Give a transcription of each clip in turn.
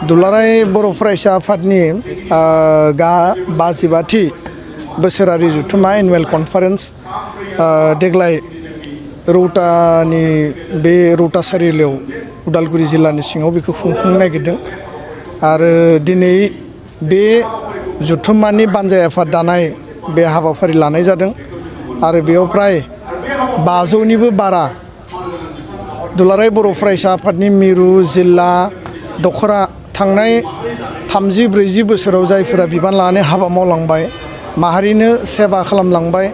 दुलाराय बर' फरायसा आफादनि 52थि बोसोरारि जथुम्मा एनुवेल कनफारेन्स देग्लाय रौतानि बे रौता सारिआलियाव उदालगुरि जिल्लानि सिङाव बेखौ खुंफुंनो नागिरदों आरो दिनै बे जथुम्मानि बानजाय आफाद दानाय बे हाबाफारि लानाय जादों आरो बेयाव प्राय 500निबो बारा दुलाराय बर' फरायसा आफादनि मिरु जिल्ला दखरा थांनाय 30-40 बोसोराव जायफोरा बिबान लानानै हाबा मावलांबाय माहारिनो सेवा खालामलांबाय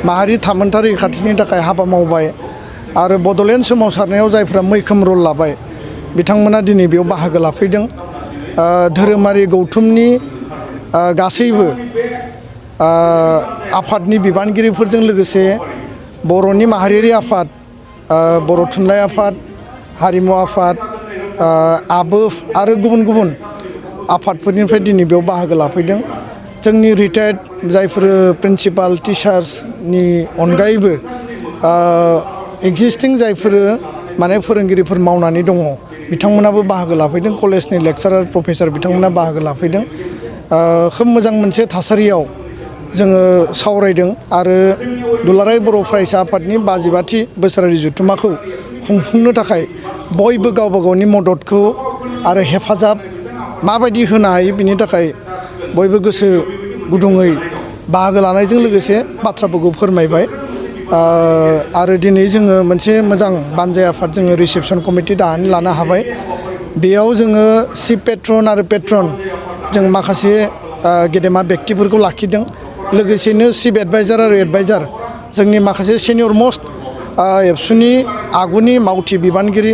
माहारि थामोनथारि रैखाथिनि थाखाय हाबा मावबाय आरो बड'लेण्ड सोमावसारनायाव जायफोरा मैखोम रल लाबाय बिथांमोना दिनै बेयाव बाहागो लाफैदों। धोरोमारि गौथुमनि गासैबो आफादनि बिबानगिरिफोरजों लोगोसे बर'नि माहारियारि आफाद बर' थुनलाइ आफाद हारिमु आफाद आबोफ आरो गुबुन गुबुन आफादफोरनिफ्राय दिनै बेयाव बाहागो लाफैदों। जोंनि रिटायार्ड जायफोर प्रिन्सिपाल टिचार्सनि अनगायैबो एक्जिस्टिं जायफोर माने फोरोंगिरिफोर मावनानै दङ बिथांमोनाबो बाहागो लाफैदों। कलेजनि लेक्सारार प्रफेसर बिथांमोना बाहागो लाफैदों। खोब मोजां मोनसे थासारियाव जोङो सावरायदों आरो दुलाराय बर' फरायसा आफादनि 52थि बोसोरारि जथुम्माखौ खुंफुंनो थाखाय बयबो गावबा गावनि मददखौ आरो हेफाजाब माबायदि होनो हायो बिनि थाखाय बयबो गोसो गुदुङै बाहागो लानायजों लोगोसे बाथ्राफोरखौ फोरमायबाय आरो दिनै जोङो मोनसे मोजां बानजाय आफाद जोङो रिसेपसन कमिटि दानानै लानो हाबाय। बेयाव जोङो चिफ पेट्रन आरो पेट्रन जों माखासे गेदेमा व्यक्तिफोरखौ लाखिदों। लोगोसेनो चिफ एडभाइजार आरो एडभाइजार जोंनि माखासे सिनियर मस्ट एबसुनि आगुनि मावथि बिबानगिरि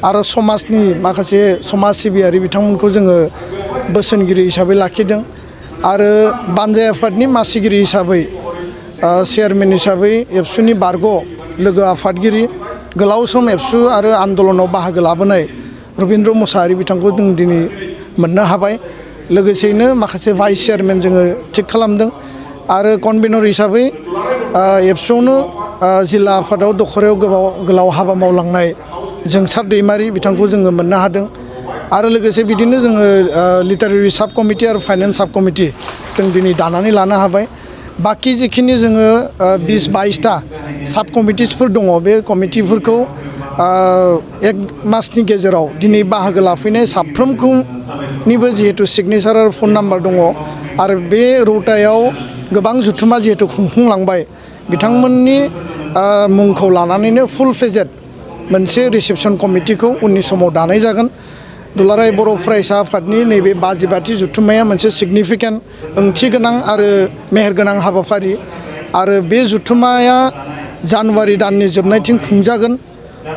आरो समाजनि माखासे समाज सिबियारि बिथांमोनखौ जोङो बोसोनगिरि हिसाबै लाखिदों आरो बानजाय आफादनि मासिगिरि हिसाबै चेयारमेन हिसाबै एबसुनि बारग' लोगो आफादगिरि गोलाव सम एबसु आरो आन्दलनाव बाहागो लाबोनाय रबिन्द्र मुसाहारि बिथांखौ जों दिनै मोननो हाबाय। लोगोसेयैनो माखासे भाइस चेयारमेन जोङो थिग खालामदों आरो कनभेनर हिसाबै एबसुआवनो जिल्ला आफादाव दखरायाव गोलाव हाबा मावलांनाय जोंसार दैमारि बिथांखौ जोङो मोननो हादों आरो लोगोसे बिदिनो जोङो लिटारेरि साब कमिटि आरो फाइनेन्स साब कमिटि जों दिनै दानानै लानो हाबाय। बाखि जिखिनि जोङो 20-22टा साब कमिटिसफोर दङ बे कमिटिफोरखौ 1 मासनि गेजेराव दिनै बाहागो लाफैनाय साफ्रोमखौनिबो जिहेतु सिगनेसार आरो फन नाम्बार दङ आरो बे रौतायाव गोबां जथुम्मा जिहेतु खुंफुंलांबाय बिथांमोननि मुंखौ लानानैनो फुल फ्लेजेड मोनसे रिसेपसन कमिटिखौ उननि समाव दानाय जागोन। दुलाराय बर' फरायसा आफादनि नैबे 52थि जथुम्माया मोनसे सिगनिफिकेन्ट ओंथि गोनां आरो मेहेरगोनां हाबाफारि आरो बे जथुम्माया जानुवारि दाननि जोबनायथिं खुंजागोन।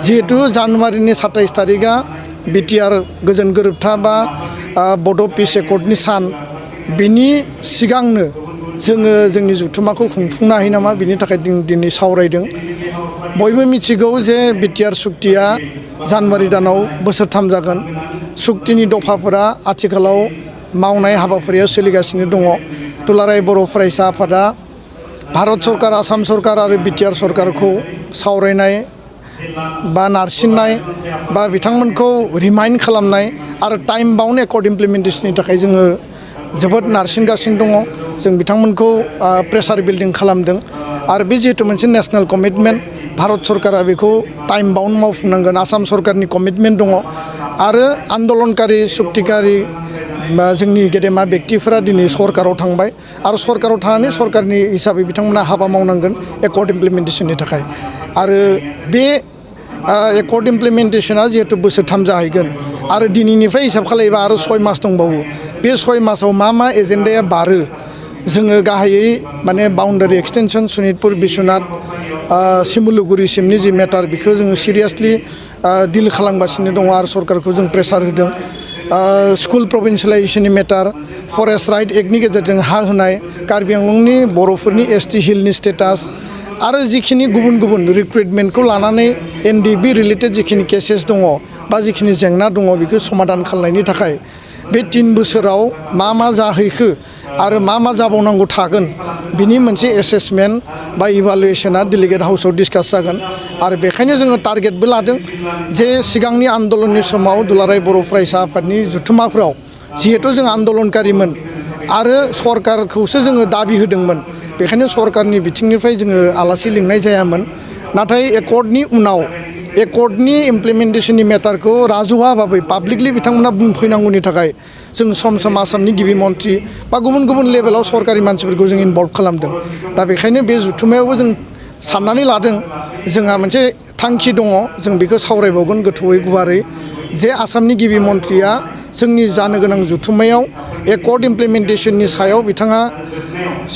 जिहेतु जानुवारिनि 27 तारिखआ बिटिआर गोजोन गोरोबथा बा बड' पिस एकर्डनि सान बिनि सिगांनो जोङो जोंनि जथुम्माखौ खुंफुंनो हायो नामा बिनि थाखाय दिनै सावरायदों। बयबो मिथिगौ जे बिटिआर सुक्तिया जानुवारि दानाव बोसोरथाम जागोन। सुक्तिनि दफाफोरा आथिखालाव मावनाय हाबाफारिया सोलिगासिनो दङ। दुलाराय बर' फरायसा आफादा भारत सरकार आसाम सरकार आरो बिटिआर सरकारखौ सावरायनाय बा नारसिननाय बा बिथांमोनखौ रिमाइन्ड खालामनाय आरो टाइम बाउन्ड एकर्ड इमप्लिमेन्टेसननि थाखाय जोङो जोबोद नारसिनगासिनो दङ। जों बिथांमोनखौ प्रेसार बिल्डिं खालामदों आरो बे जिहेतु मोनसे नेसनेल कमिटमेन्ट भारत सरकारा बेखौ टाइम बाउन्ड मावफुंनांगोन आसाम सरकारनि कमिटमेन्ट दङ आरो आन्दलनकारि सुक्तिकारि जोंनि गेदेमा व्यक्तिफोरा दिनै सरकाराव थांबाय आरो सरकाराव थानानै सरकारनि हिसाबै बिथांमोना हाबा मावनांगोन एकर्ड इमप्लिमेन्टेसननि थाखाय आरो बे एकर्ड इमप्लिमेन्टेसना जिहेतु बोसोरथाम जाहैगोन आरो दिनैनिफ्राय हिसाब खालामोबा आरो 6 मास दंबावो। बे 6 मासाव मा एजेन्डाया बारो जोङो गाहायै माने बाउन्डारि एक्सटेनसन सनितपुर बिश्वनाथ सिमुलुगुरिसिमनि जि मेटार बेखौ जोङो सिरियासलि डिल खालामगासिनो दङ आरो सरकारखौ जों प्रेसार होदों। स्कुल प्रभिन्सियेलाइजेसननि मेटार फरेस्ट राइट एक्टनि गेजेरजों हा होनाय कार्बि आंलंनि बर'फोरनि एसटि हिलनि स्टेटास आरो जिखिनि गुबुन गुबुन रिक्रुइटमेन्टखौ लानानै एनडिबि रिलेटेड जिखिनि केसेस दङ बा जिखिनि जेंना दङ बेखौ समाधान खालामनायनि थाखाय बे 3 बोसोराव मा जाहैखो आरो मा जाबावनांगौ थागोन बिनि मोनसे एसेसमेन्ट बा इभालुएसना डेलिगेट हाउसआव डिसकास जागोन आरो बेखायनो जोङो टारगेटबो लादों जे सिगांनि आन्दलननि समाव दुलाराय बर' फरायसा आफादनि जथुम्माफ्राव जिहेतु जों आन्दलनकारिमोन आरो सरकारखौसो जोङो दाबि होदोंमोन बेखायनो सरकारनि बिथिंनिफ्राय जोङो आलासि लिंनाय जायामोन नाथाय एकर्डनि उनाव एकर्डनि इमप्लिमेन्टेसननि मेटारखौ राजुवा भाबै पाब्लिकलि बिथांमोना बुंफैनांगौनि थाखाय जों सम आसामनि गिबि मन्थ्रि बा गुबुन लेभेलाव सरकारि मानसिफोरखौ जों इनभल्भ खालामदों दा बेखायनो बे जथुम्मायावबो जों साननानै लादों जोंहा मोनसे थांखि दङ जों बेखौ सावरायबावगोन गोथौयै गुवारै जे आसामनि गिबि मन्थ्रिया जोंनि जानो गोनां जथुम्मायाव एकर्ड इमप्लिमेन्टेसननि सायाव बिथाङा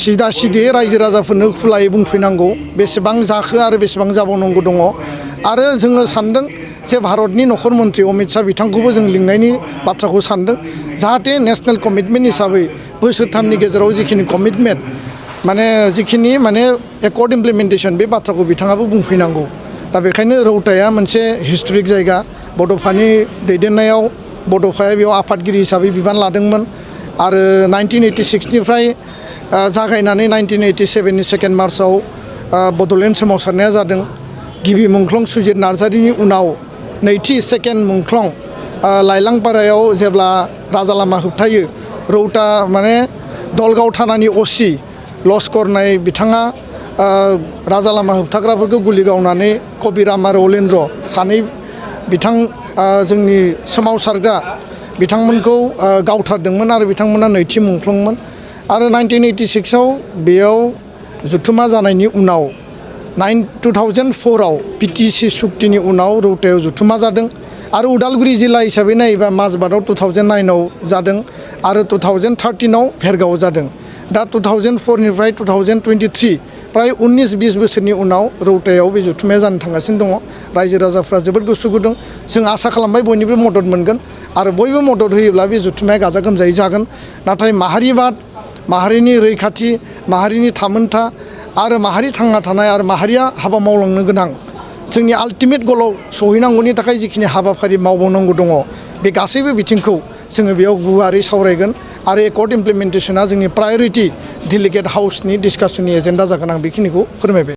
सिदायै रायजो राजाफोरनो खुलायै बुंफैनांगौ बेसेबां जाखो आरो बेसेबां जाबावनांगौ दङ आरो जोङो सानदों जे भारतनि नखर मन्थ्रि अमित शाह बिथांखौबो जों लिंनायनि बाथ्राखौ सानदों जाहाथे नेशनेल कमिटमेन्ट हिसाबै बोसोरथामनि गेजेराव जिखिनि कमिटमेन्ट जिखिनि एकर्ड इमप्लिमेन्टेसन बे बाथ्राखौ बिथाङाबो बुंफैनांगौ दा बेखायनो रौताया मोनसे हिस्टरिक जायगा बड'फानि दैदेननायाव बड'फाया बेयाव आफादगिरि हिसाबै बिबान लादोंमोन आरो 1986निफ्राय जागायनानै 1987नि 2 मार्चआव बड'लेण्ड सोमावसारनाया जादों गिबि मुंख्लं सुजित नार्जारिनि उनाव नैथि सेकेन्ड मुंख्लं लाइलांपारायाव जेब्ला राजा लामा होबथायो रौता दलगाव थानानि असि लस्कर नाय बिथाङा राजा लामा होबथाग्राफोरखौ गुलि गावनानै कबिराम आरो अलेन्द्र सानै बिथां जोंनि सोमावसारग्रा बिथांमोनखौ गावथारदोंमोन आरो बिथांमोना नैथि मुंख्लंमोन आरो 1986आव बेयाव जथुम्मा जानायनि उनाव 2004आव पिटिसि सुक्तिनि उनाव रौतायाव जथुम्मा जादों आरो उदालगुरि जिल्ला हिसाबै नायोबा माजबाटआव 2009आव जादों आरो 2013आव भेरगावआव जादों दा 2004निफ्राय 2023 प्राय 19-20 बोसोरनि उनाव रौतायाव बे जथुम्माया जानो थांगासिनो दङ रायजो राजाफ्रा जोबोद गोसो गुदुं जों आसा खालामबाय बयनिबो मदद मोनगोन आरो बयबो मदद होयोब्ला बे जथुम्माया गाजा गोमजायै जागोन नाथाय माहारिबाद माहारिनि रैखाथि माहारिनि थामोनथा आरो माहारि थांना थानाय आरो माहारिया हाबा मावलांनो गोनां जोंनि आल्टिमेट गलाव सहैनांगौनि थाखाय जिखिनि हाबाफारि मावबावनांगौ दङ बे गासैबो बिथिंखौ जोङो बेयाव गुवारै सावरायगोन आरो एकर्ड इमप्लिमेन्टेसना जोंनि प्रायरिटि डेलिगेट हाउसनि डिसकासननि एजेन्डा जागोन आं बेखिनिखौ फोरमायबाय